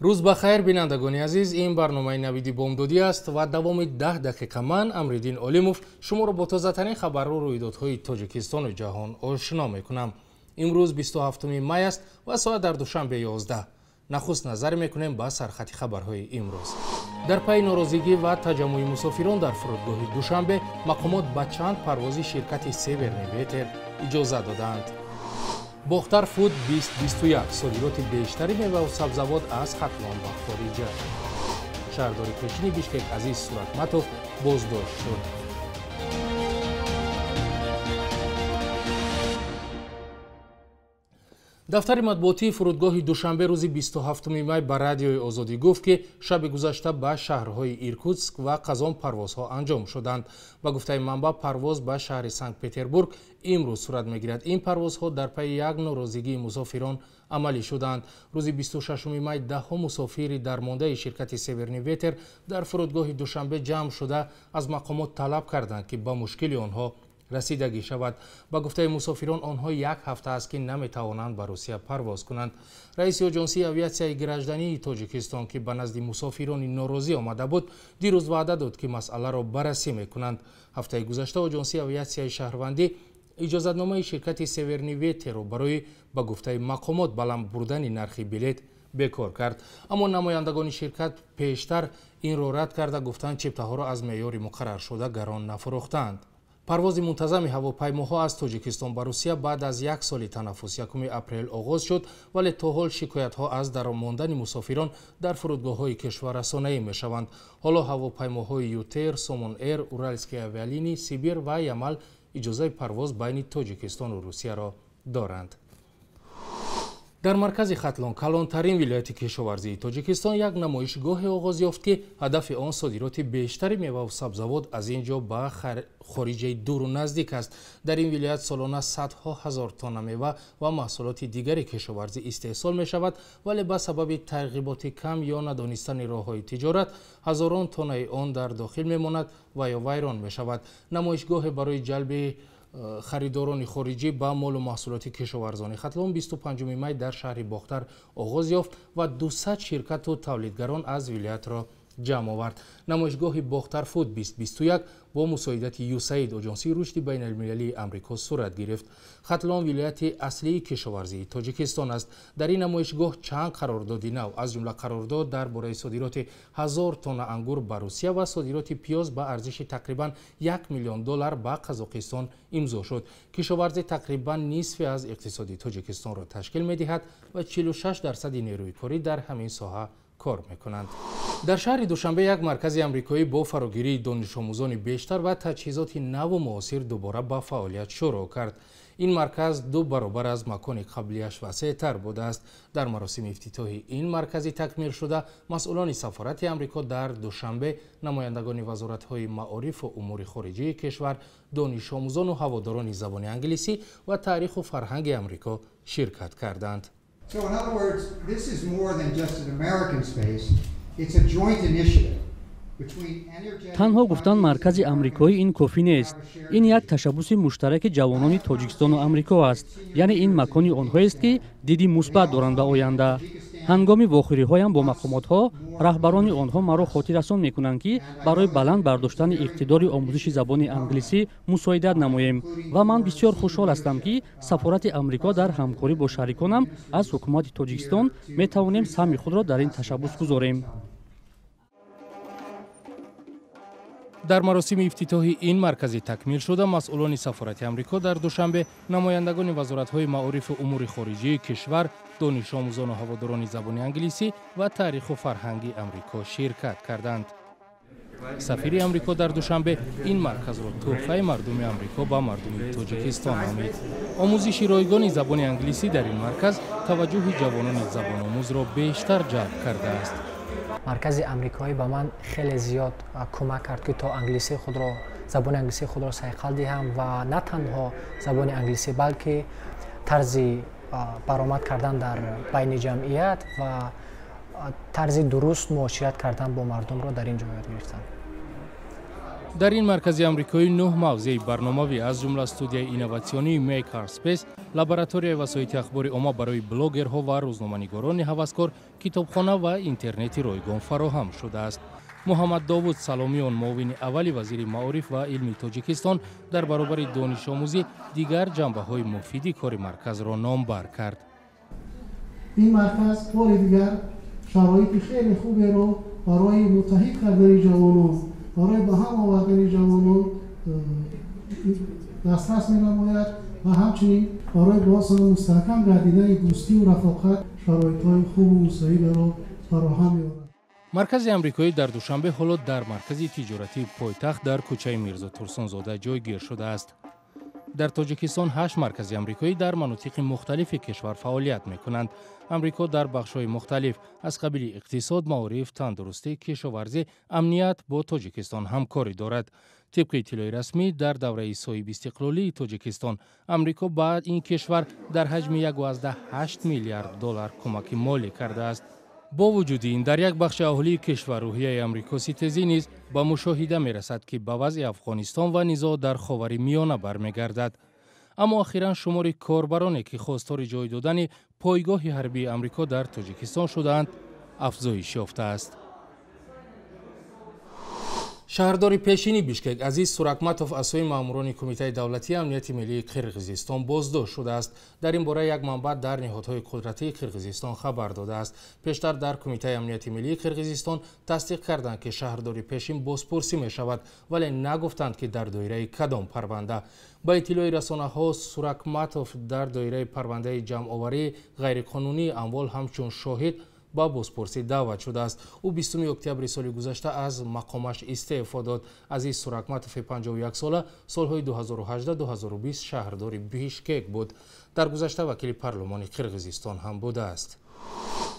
Рӯз ба хайр, бинандагони азиз. Ин барномаи Навиди Бомдодӣ аст ва давоми 10 дақиқа ман, Амриддин Олимов, шуморо бо тозатарин хабару рӯйдодҳои Тоҷикистону ҷаҳон ошино мекунам. Имрӯз 27 май аст ва соат дар Душанбе 11. Нахуст назар мекунем ба сархати хабарҳои имрӯз. Дар пайи норозигӣ ва таҷаммуи мусофирон дар фурудгоҳи Душанбе мақомот ба чанд парвози ширкати Северный ветер иҷоза додаанд. Бохтар Фуд 2021 содироти бештари меваву сабзавот аз Хатлон ба хориҷа. Шаҳрдори пешини Бишкек Азиз Суратматов боздошт шуд. Дафтари матбуотии фурудгоҳи Душанбе рӯзи 27 май ба Радиои Озодӣ гуфт, ки шаби гузашта ба шаҳрҳои Иркутск ва Қазон парвозҳо анҷом шуданд. Ба гуфтаи манбаъ, парвоз ба шаҳри Санкт-Петербург имрӯз сурат мегирад. Ин парвозҳо дар пайи як норозигии мусофирон амалӣ шуданд. Рӯзи 26 май даҳҳо мусофири дармондаи ширкати Северный ветер дар фурудгоҳи Душанбе ҷамъ шуда аз мақомот талаб карданд, ки ба мушкили онҳо расидагӣ шавад. Ба гуфтаи мусофирон, онҳо як ҳафта аст, ки наметавонанд ба Русия парвоз кунанд. Раиси Оҷонсии авиатсияи граждании Тоҷикистон, ки ба назди мусофирони норозӣ омада буд, дирӯз ваъда дод, ки масъаларо баррасӣ мекунанд. Ҳафтаи гузашта Оҷонсии авиатсияи шаҳрвандӣ иҷозатномаи ширкати Северный ветерро барои, ба гуфтаи мақомот, баланд бурдани нархи билет бекор кард. Аммо намояндагони ширкат пештар инро рад карда гуфтанд, чиптаҳоро аз меъёри муқарраршуда гарон нафурӯхтаанд. Парвози мунтазами ҳавопаймоҳо аз Тоҷикистон ба Русия баъд аз як соли танаффус 1 апрел оғоз шуд, вале то ҳол шикоятҳо аз даромондани мусофирон дар фурудгоҳҳои кишвар расонаӣ мешаванд. Ҳоло ҳавопаймоҳои Ютер, Сомон Эйр, Уральские авиалинии, Сибир ва Ямал иҷозаи парвоз байни Тоҷикистону Русияро доранд. Дар маркази Хатлон, калонтарин вилояти кишоварзии Тоҷикистон, як намоишгоҳе оғоз ёфт, ки ҳадафи он содироти бештари меваву сабзавот аз ин ҷо ба хориҷаи дуру наздик аст. Дар ин вилоят солона садҳо ҳазор тонна мева ва маҳсулоти дигари кишоварзӣ истеҳсол мешавад, вале ба сабаби тарғиботи кам ё надонистани роҳҳои тиҷорат ҳазорон тоннаи он дар дохил мемонад ва ё вайрон мешавад. Намоишгоҳе барои ҷалби харидорони хориҷӣ ба молу маҳсулоти кишоварзони Хатлон 25 май дар шаҳри Бохтар оғоз ёфт ва 200 ширкату тавлидгарон аз вилоятро ҷамъ овард. Намоишгоҳи Бохтар Фуд 2021 бо мусоидати ЮСАИД, Оҷонсии рушди байналмилалии Амрико, сурат гирифт. Хатлон вилояти аслии кишоварзии Тоҷикистон аст. Дар ин намоишгоҳ чанд қарордоди нав, аз ҷумла қарордод дар бораи содироти 1000 тонна ангур ба Русия ва содироти пиёз ба арзиши тақрибан 1 миллион доллар ба Қазоқистон имзо шуд. Кишоварзӣ тақрибан нисфе аз иқтисоди Тоҷикистонро ташкил медиҳад ва 46% нерӯи корӣ дар ҳамин соҳа кор мекунанд. Дар шаҳри Душанбе як маркази амрикоӣ бо фарогирии донишомӯзони бештар ва таҷҳизоти наву муосир дубора ба фаъолият шурӯъ кард. Ин марказ 2 баробар аз макони қаблияш васеътар будааст. Дар маросими ифтитоҳи ин маркази такмилшуда масъулони сафорати Амрико дар Душанбе, намояндагони вазоратҳои маорифу умури хориҷии кишвар, донишомӯзону ҳаводорони забони англисӣ ва таъриху фарҳанги Амрико ширкат карданд. So in other words, this is more than just an American space. It's a joint initiative between energetic. Танҳо гуфтан маркази амрикоӣ ин кофӣ нест. Ин як ташаббуси муштараки ҷавонони Тоҷикистону Амрико аст, яъне ин макони онҳоест, ки диди мусбат доранд ба оянда. Ҳангоми вохӯриҳоям бо мақомотҳо раҳбарони онҳо маро хотиррасон мекунанд, ки барои баланд бардоштани иқтидори омӯзиши забони англисӣ мусоидат намоем, ва ман бисёр хушҳол ҳастам, ки сафорати Амрико дар ҳамкорӣ бо шариконам аз ҳукумати Тоҷикистон метавонем саҳми худро дар ин ташаббус гузорем. Дар маросими ифтитоҳи ин маркази такмилшуда масъулони сафорати Амрико дар Душанбе, намояндагони вазоратҳои маорифу умури хориҷии кишвар, донишомӯзону ҳаводорони забони англисӣ ва таъриху фарҳанги Амрико ширкат карданд. Сафири Амрико дар Душанбе ин марказро тӯҳфаи мардуми Амрико ба мардуми Тоҷикистон номид. Омӯзиши ройгони забони англисӣ дар ин марказ таваҷҷӯҳи ҷавонони забономӯзро бештар ҷалб кардааст. Маркази амрикоӣ ба ман хеле зиёд кӯмак кард, ки то англисии худро, забони англисии худро сайқал диҳам ва на танҳо забони англисӣ, балки тарзи баромад кардан дар байни ҷамъият ва тарзи дуруст муошират кардан бо мардумро дар ин ҷо ёд гирифтам. Дар ин маркази амрикоӣ 9 мавзеи барномавӣ, аз ҷумла студияи инноватсионии Maker Space, лабораторияи васоити ахбори омма барои блогерҳо ва рӯзноманигорони ҳаваскор, китобхона ва интернети ройгон фароҳам шудааст. Муҳаммад Довуд Саломиён, муовини аввали вазири маориф ва илми Тоҷикистон, дар баробари донишомӯзӣ дигар ҷанбаҳои муфиди кори марказро номбар кард. Ин марказ бори дигар шароити хеле хуберо барои муттаҳид кардани ҷавонон, барои ба ҳам овардани ҷавонон дастрас менамояд ва ҳамчунин барои боз ҳам мустаҳкам гардидани дӯстиву рафоқат шароитҳои хубу мусоидеро фароҳам меорад. Маркази амрикоӣ дар Душанбе ҳоло дар маркази тиҷоратии пойтахт дар кӯчаи Мирзо Турсунзода ҷойгир шудааст. Дар Тоҷикистон 8 маркази амрикоӣ дар манотиқи мухталифи кишвар фаъолият мекунанд. Амрико дар бахшҳои мухталиф аз қабили иқтисод, маориф, тандурустӣ, кишоварзӣ, амният бо Тоҷикистон ҳамкорӣ дорад. Тибқи иттилои расмӣ, дар давраи соҳибистиқлолии Тоҷикистон Амрико ба ин кишвар дар ҳаҷми 1,8 миллиард доллар кӯмаки молӣ кардааст. Бо вуҷуди ин, дар як бахши аҳолии кишвар рӯҳияи амрикоситезӣ низ ба мушоҳида мерасад, ки ба вазъи Афғонистон ва низоъ дар Ховари Миёна бармегардад. Аммо охиран шумори корбароне, ки хостори ҷой додани пойгоҳи ҳарбии Амрико дар Тоҷикистон шудаанд, афзоиш ёфтааст. Шаҳрдори пешини Бишкек Азиз Суракматов аз сӯи маъмурони Кумитаи давлатии амнияти миллии Қирғизистон боздошт шудааст. Дар ин бора як манбаъ дар ниҳодҳои қудратии Қирғизистон хабар додааст. Пештар дар Кумитаи амнияти миллии Қирғизистон тасдиқ карданд, ки шаҳрдори пешин бозпурсӣ мешавад, вале нагуфтанд, ки дар доираи кадом парванда. Ба иттилои расонаҳо, Суракматов дар доираи парвандаи ҷамъоварии ғайриқонунии амвол ҳамчун шоҳид ба бозпурсӣ даъват шудааст. Ӯ 20 октябри соли гузашта аз мақомаш истеъфо дод. Азиз Суракматови 51 сола солҳои 2018-2020 шаҳрдори Бишкек буд. Дар гузашта вакили парлумони Қирғизистон ҳам будааст.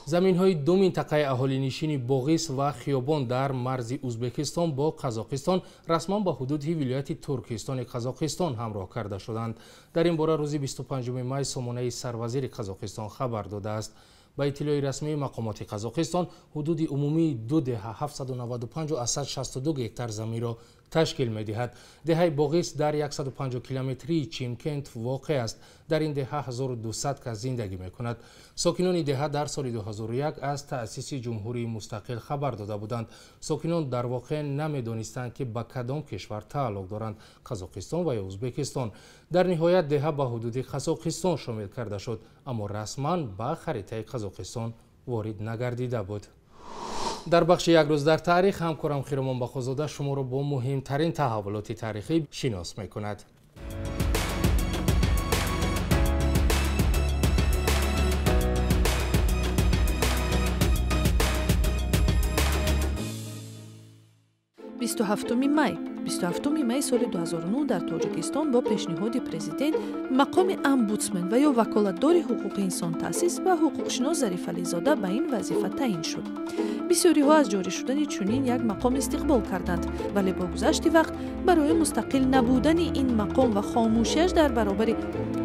Заминҳои ду минтақаи аҳолинишини Боғис ва Хиёбон дар марзи Ӯзбекистон бо Қазоқистон расман ба ҳудуди вилояти Туркистони Қазоқистон ҳамроҳ карда шуданд. Дар ин бора рӯзи 25 май сомонаи сарвазири Қазоқистон хабар додааст. Ба иттилои расмии мақомоти Қазоқистон, ҳудуди умумии ду деҳа 795,62 гектар заминро ташкил медиҳад. Деҳаи Боғис дар 150 километрии Чимкент воқеъ аст. Дар ин деҳа 1200 кас зиндагӣ мекунад. Сокинони деҳа дар соли 2001 аз таъсиси ҷумҳурии мустақил хабар дода буданд. Сокинон дар воқеъ намедонистанд, ки ба кадом кишвар тааллуқ доранд: Қазоқистон ва ё Ӯзбекистон. Дар ниҳоят деҳа ба ҳудуди Қазоқистон шомил карда шуд, аммо расман ба харитаи Қазоқистон ворид нагардида буд. Дар бахши «Як рӯз дар таърих» ҳамкорам Хиромон Бақозода шуморо бо муҳимтарин таҳаввулоти таърихӣ шинос мекунад. 27 май, 27 май соли 2009 дар Тоҷикистон бо пешниҳоди президент мақоми омбудсмен ва ё ваколатдори ҳуқуқи инсон таъсис ва ҳуқуқшинос Зарифализода ба ин вазифа таъин шуд. Бисёриҳо аз ҷорӣ шудани чунин як мақом истиқбол карданд, вале бо гузашти вақт барои мустақил набудани ин мақом ва хомӯшиаш дар баробари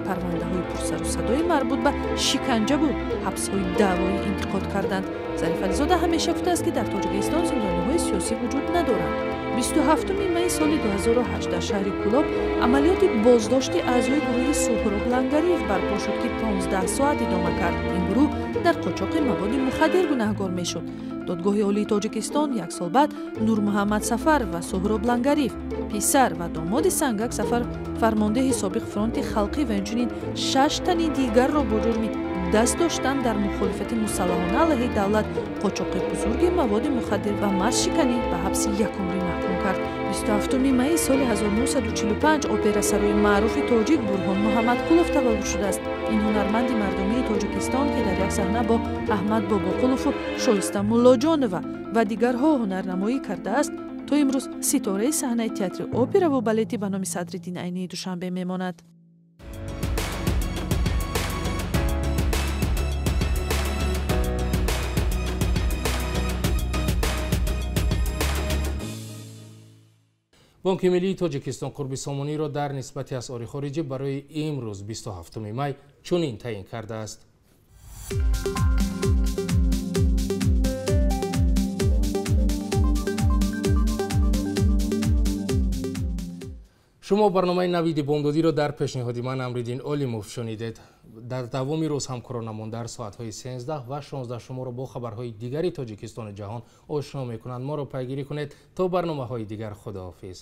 парвандаҳои пурсару садои марбут ба шиканҷаву ҳабсҳои даъвоӣ интиқод карданд. Зарифализода ҳамеша гуфтааст, ки дар Тоҷикистон зиндониҳои сиёсӣ вуҷуд надоранд. 27 майи соли 2008 дар шаҳри Кӯлоб амалиёти боздошти аъзои гурӯҳи Суҳроб Лангариев барпо шуд, ки 15 соат идома кард. Ин гурӯҳ дар қочоқи маводи мухаддир гунаҳгор мешуд. Додгоҳи Олии Тоҷикистон як сол баъд Нурмуҳаммад Сафар ва Суҳроб Лангариев, писар ва домоди Сангак Сафар, фармондеҳи собиқ Фронти халқӣ, ва инчунин шаш тани дигарро бо ҷурми даст доштан дар мухолифати мусаллаҳона алайҳи давлат, қочоқи бузурги маводи мухаддир ва марзшиканӣ ба ҳабси якумрӣ маҳкум кард. 27 майи соли 1945 операсарои маъруфи тоҷик Бурҳон Муҳаммадқулов таваллуд шудааст. Ин ҳунарманди мардумии Тоҷикистон, ки дар як саҳна бо Аҳмад Бобоқулову Шоиста Муллоҷонова ва дигарҳо ҳунарнамоӣ кардааст, то имрӯз ситораи саҳнаи театри операву балети ба номи Садриддин Айнии Душанбе мемонад. Бонки миллии Тоҷикистон қурби сомониро дар нисбати асъори хориҷӣ барои имрӯз, 27 май, чунин таъин кардааст. Шумо барномаи «Навиди бомдодиро» дар пешниҳоди ман, Амриддин Олимов, шунидед. Дар давоми рӯз ҳамкоронамон дар соатҳои 13 ва 16 шуморо бо хабарҳои дигари Тоҷикистону ҷаҳон ошно мекунанд. Моро пайгирӣ кунед. То барномаҳои дигар, худоҳофиз.